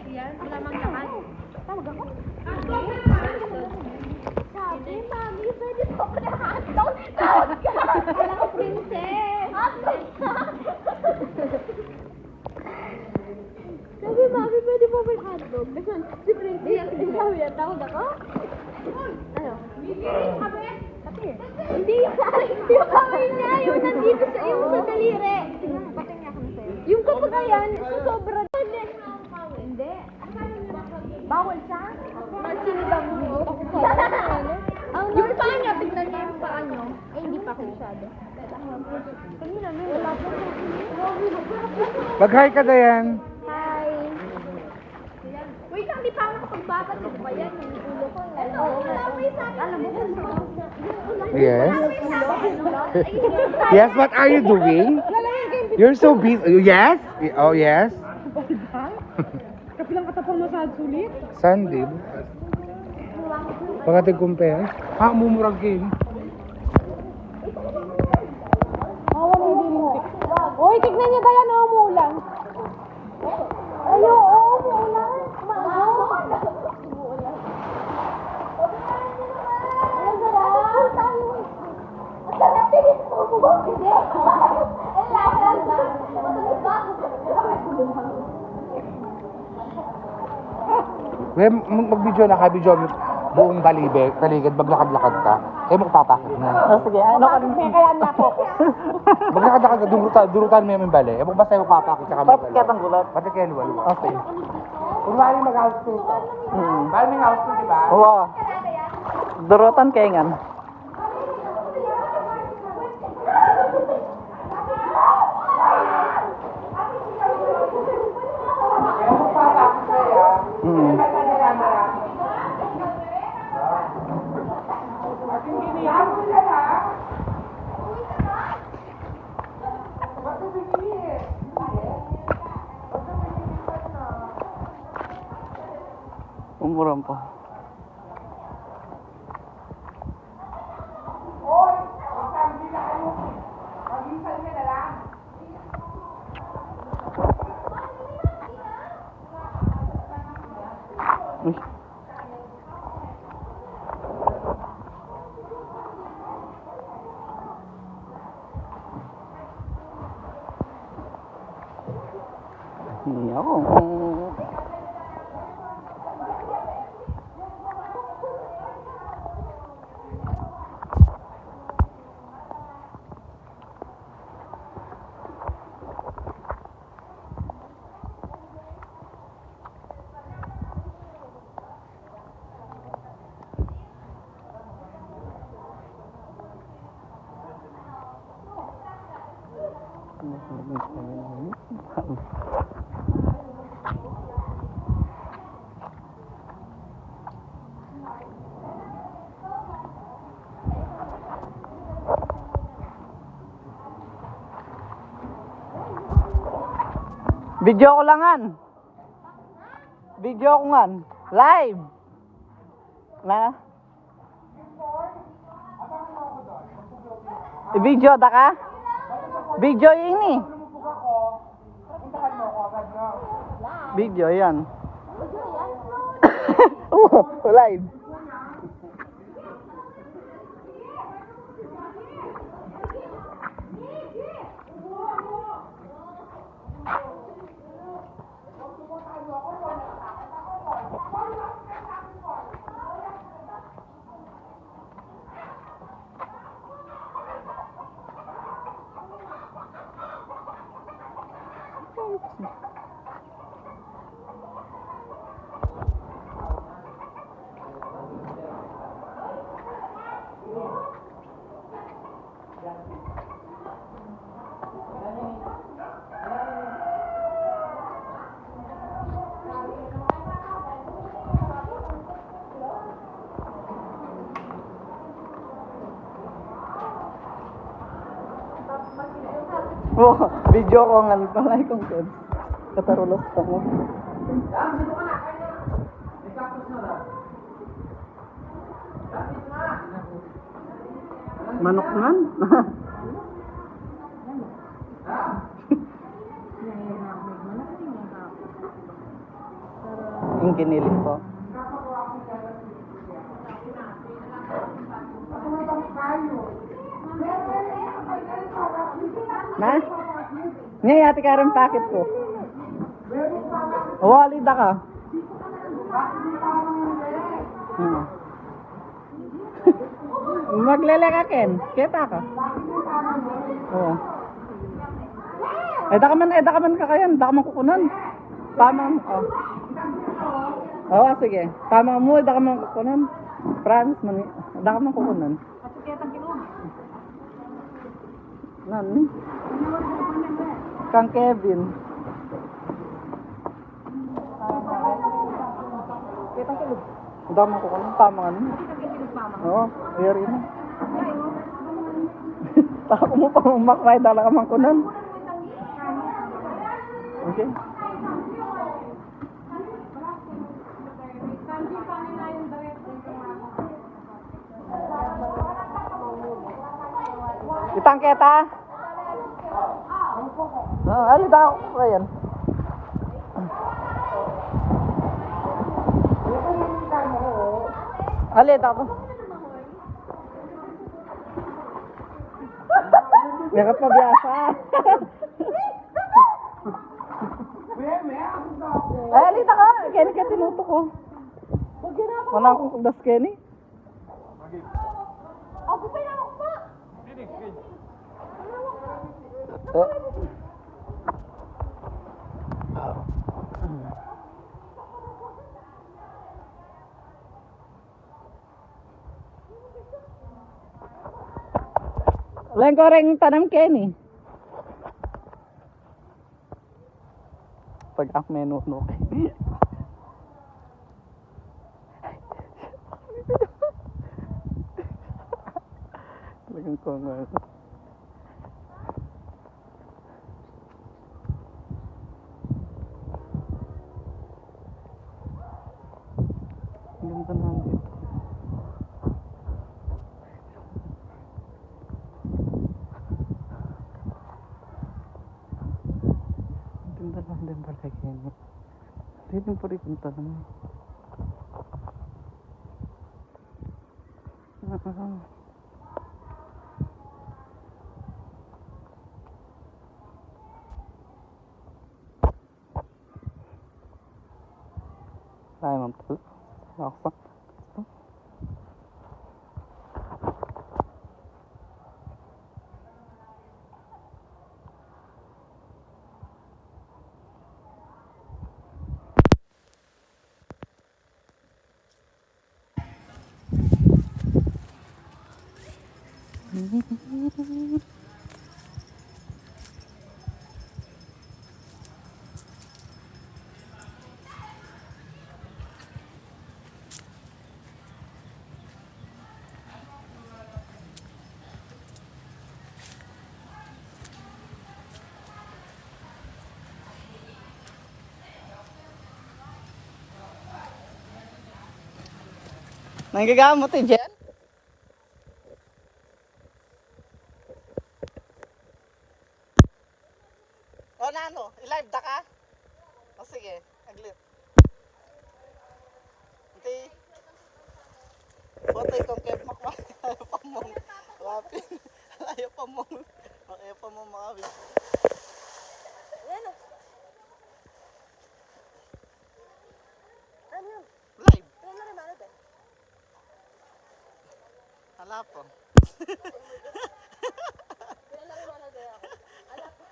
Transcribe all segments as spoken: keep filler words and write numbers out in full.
Yan, wala mang laman. Tawag ako? Sabi, "Mami, pwede po ako ng hotdog?" Tawag ka! Alam ko, princess. Hotdog ka! Sabi, "Mami, pwede po ako ng hotdog?" Tapos, si princess, sabi niya, "Tawag ako?" Ano? Hindi, hindi yung kamay niya, yung nandito sa, yung sa daliri. Yung kapag ayan, sa sobra. Hindi. Bawal siya. Ang yung paa niya, tignan niya yung paa niya. Eh, hindi pa ako masyado. Mag-hi ka, Dayan. Hi. Wait lang, di pa ako nakapagbabad. Ano ba yan? Yung ulo ko. Ito, wala pa yung sabi. Alam mo, Yes. Yes, what are you doing? You're so busy. Yes? Oh, yes? Kapilang katapang massage ulit? Sunday. Pagkatagkumpe, eh? Ha, mumurag kayo. Uy, tignan niyo, Dayan, oh, umuulan. Ay, oo, umuulan. Maaga. Ang sarap. Ang sarap, tinis mo. Hindi. Ang lasa. Well, mag-, mag-video na ka, video mo buong Balibe, paligid, maglakad-lakad ka. Eh, magpapakit na. Oh, sige. Ano ka rin? Kaya na po. Maglakad-lakad ka, durutan, durutan mo yung bale. Eh, basta yung magpapakit ka. Ba't kaya bang gulat? Ba't kaya luwa-luwa? Okay. Kunwari mag-house tour ka. Hmm. Bali may house tour, di ba? Oo. Durutan kaya nga. Mm. Umuran pa. Uy. Hindi ako. Video ko lang, an. Video ko ngan. Live. Na? I-video da ka? Video ini. Video yan. Oh, live. Oh, video ko ngan pala kung kebs. Katarulos pa ko. Manok ngan. Yung giniling ko. Na? Nya, yati ka rin packet ko. Wali da ka. Hmm. Maglele ka, Ken. Kita ka. Oo. E, da ka man, e, da ka man kakayan, da ka man kukunan. Pamang, oh. Oo, sige. Pamang mu, da ka man kukunan. Promise man, da ka man kukunan. Nani? Kang Kevin. Kita ki Luz. Dama ko kung tama nga nun. Kita ki Luz, mama. Oo, yari na. Tako mo pa, umakmay, dala ka man kunan. Okay. Itang keta? Ah, ali daw ko yan. Ali daw ko. Meron pa biyasa. Ay, ali daw ko. Kaya ka tinuto ko. Wala akong kudas, Kenny. Ako pa yung hawak pa. Eh. Lengkoreng tanam, Kenny. Pag ak menunok. Talagang kongo. Ang ganda ng dito. Ganda lang din pala yan. Pwede pa rin punta naman. Ah. Ay, mampul. Ako. Nanggagamot, eh, Jen? O, nanu, i-live da ka? O, sige, aglit. Ante. Potay kung kaya makma-, ayaw pa mong, rapin. Ayaw pa mong, ayaw pa mong makawin. Ayan o. Ano yun? Live. Ayan na rin, ano, Ben? Ala pa. Kilala ko na, nagaya ako. Ala pa.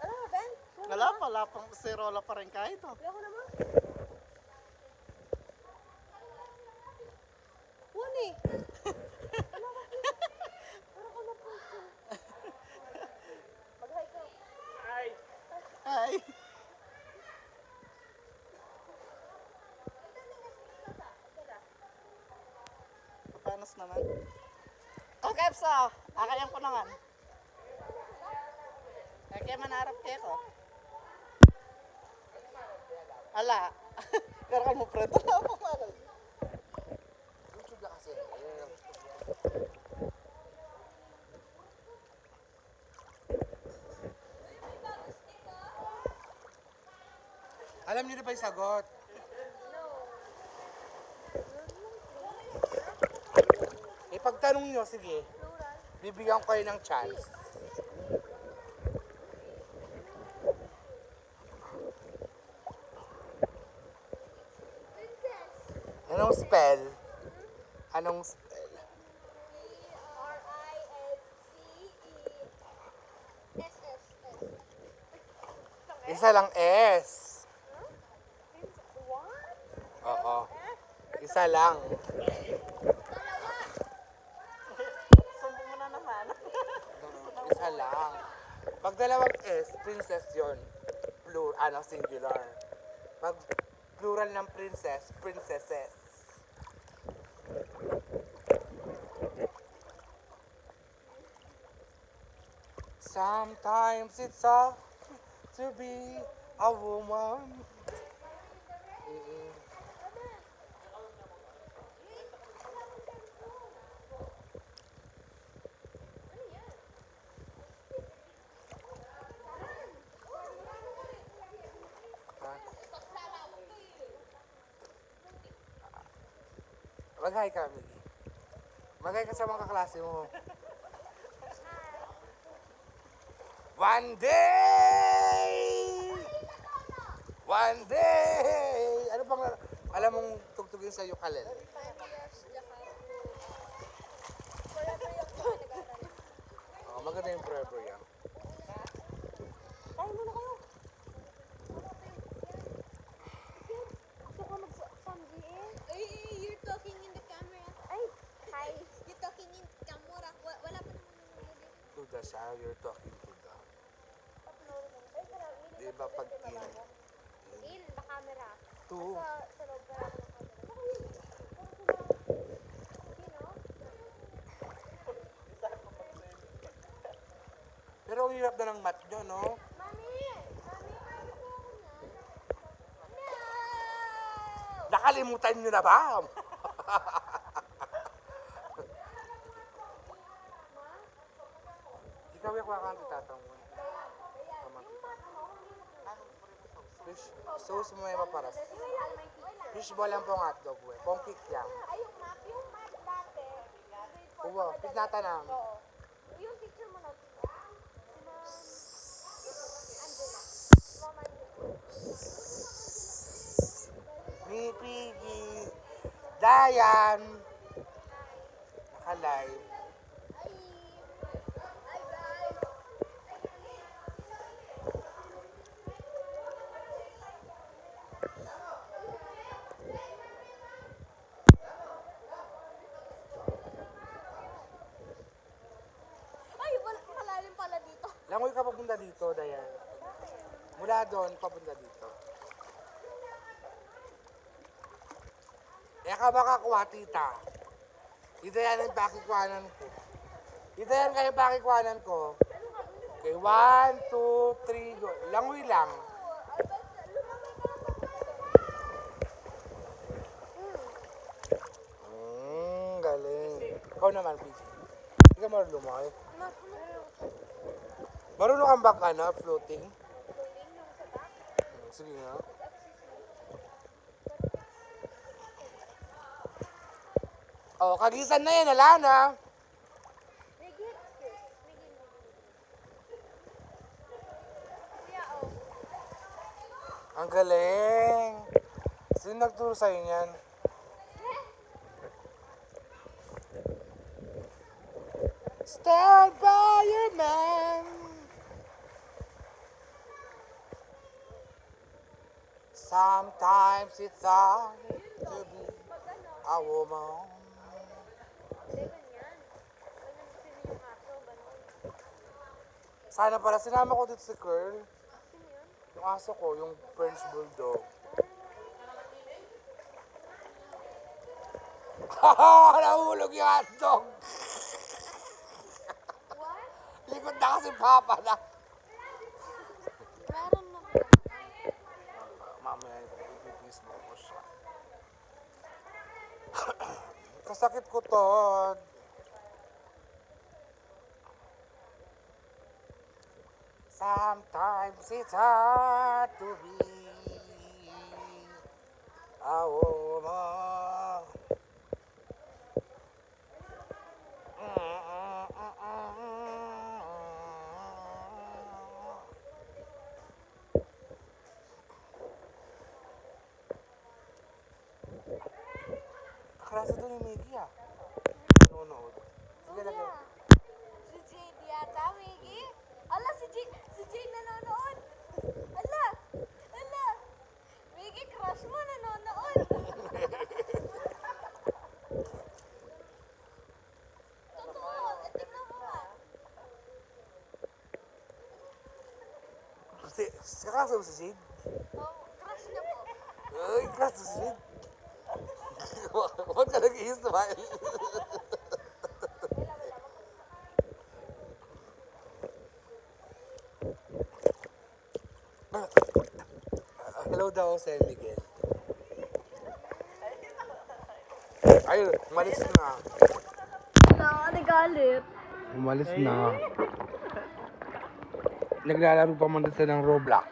Ano, Ben? Wala pa, wala pang zero, wala pa rin kahit, oh. Kaya ko naman. Wani. Ano ka, Ben? Parang ka na po. Mag-hi ka. Hi. Hi. Papanas naman. O, Kebs, o. Akayang ko naman. Kaya manarap kayo ko. Ala. Pero kan mo, pre, ito na po, manang. YouTube na kasi. Alam niyo na ba yung sagot? Tanong nyo, sige. Bibigyan ko kayo ng chance. Anong spell? Anong spell? Isa lang S. Oo. Isa lang. Sumbong mo na naman. Isa lang. Pag dalawang S, princess yun. Plur-, ano, singular. Pag plural ng princess, princesses. Sometimes it's hard to be a woman. Mm-mm. Ha? Mag-hi ka, Miggy. Mag-hi ka sa mga kaklase mo. One day! One day! Ano bang alam mong tugtugin sa ukulele? Oh, maganda yung Forever Young. Kain muna kayo. Gusto ko mag-, sambi eh. Ay, you're talking in the camera. Ay, hi. You're talking in camera. Wa-, wala pa naman yung video. Tuda siya, you're talking to the. Di ba pag in, in the camera. Two. Sa, sa loob ka lang ng camera. Sino? Pero ang hirap na ng math nyo, no? Mami! Mami, pwede po ako niyan? No! Nakalimutan nyo na ba? Ikaw, ikaw, ang tatang mo. Fish, sauce mo yung maparas. Fishball ang pong hotdog, we. Pong kikyang. Uwa, pitnata na. Yung picture mo na, Mipigi. Dayan. Naka-live. Ay, wal-, malalim pala dito. Langoy ka papunta dito, Dayan. Mula doon, papunta dito. E ka makakuha, tita. Ita yan ang pakikuanan ko. Ita yan kayo pakikuanan ko. Okay, one, two, three, go. Langoy lang. Mm, galing. Ikaw naman, P J. Hindi ka marunong lumangoy. Marunong kang bang, ano, floating? Hmm, sige nga. O, kagisan na yan, ala na. Ang galing. Sino nagturo sa'yo niyan? Stand by your man. Sometimes it's hard to be a woman. Sana pala sinama ko dito si Curl. Yung aso ko, yung French Bulldog. Nahulog yung hotdog. Likod na kasi Papa na. Meron na pala. Mamaya, i-Facebook ko siya. Kasakit ko, Todd. Sometimes it's hard to be a woman. Miggy, ah. Nanonood. Sige, lagay. Si Jade yata, Miggy. Ala, si Jade, si Jade nanonood. Ala, ala. Miggy, crush mo, nanonood. Totoo, eh, tingnan mo nga. Si, si, kaklase mo si Jade? Oh, crush niya po. Ay, crush mo si Jade? Ba't ka nag-i-smile? Hello daw, San Miguel. Ayun, umalis na. Wala, nagalit. Umalis na. Naglalaro pa man siya ng Roblox.